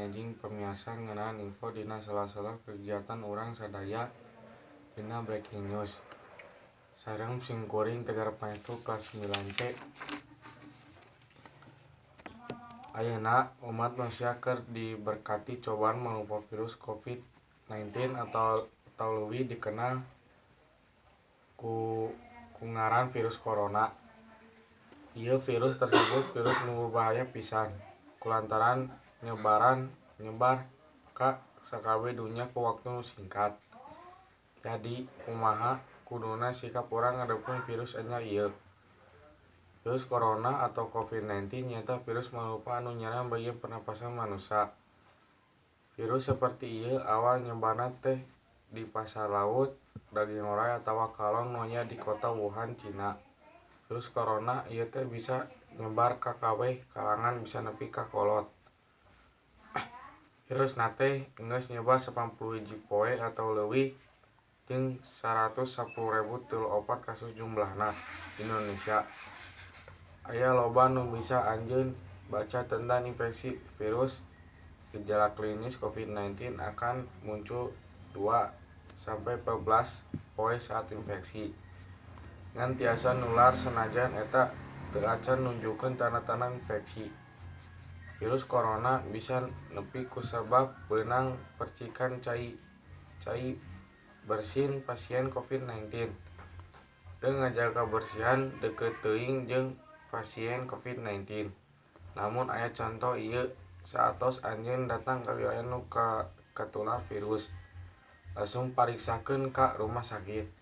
Wilujeng enjing pamiarsa ngeunaan info dina sela-sela kegiatan urang sadaya dina breaking news. Sareng simkuring Tegar Pangestu kelas 9C. Ayeuna umat manusia keur diberkati cobaan mangrupa virus COVID-19 atau leuwih dikenal ku ngaran virus corona. Ieu virus tersebut virus nu berbahaya pisan kulantaran nyebar ka sakabeh dunya ku waktu nu singkat. Jadi, kumaha kuduna sikap urang ngadepkeun virus anyar ieu? Virus corona atau COVID-19 nyaeta virus mangrupa anu nyerang bagian pernapasan manusa. Virus saperti ieu awal nyebarna teh di pasar laut, daging oray atawa kalong nu aya di kota Wuhan, Cina. Virus corona ieu teh bisa nyebar ka kabeh kalangan bisa nepi ka kolot. Virusna teh geus nyebar 91 poe atau leuwih jeung 110.034 kasus jumlahna di Indonesia. Aya loba nu bisa anjeun baca tentang infeksi virus. Gejala klinis COVID-19 akan muncul 2 sampai 14 poe saat infeksi. Ngan tiasa nular sanajan eta teu acan nunjukkeun tanda-tanda infeksi. Virus corona bisa nepi kusabab beunang percikan cai bersin pasien COVID-19. Teu ngajaga kabersihan deukeut teuing jeung pasien COVID-19. Lamun aya conto ieu saatos anjeun datang ka wilayah nu katular virus, langsung pariksakeun ka rumah sakit.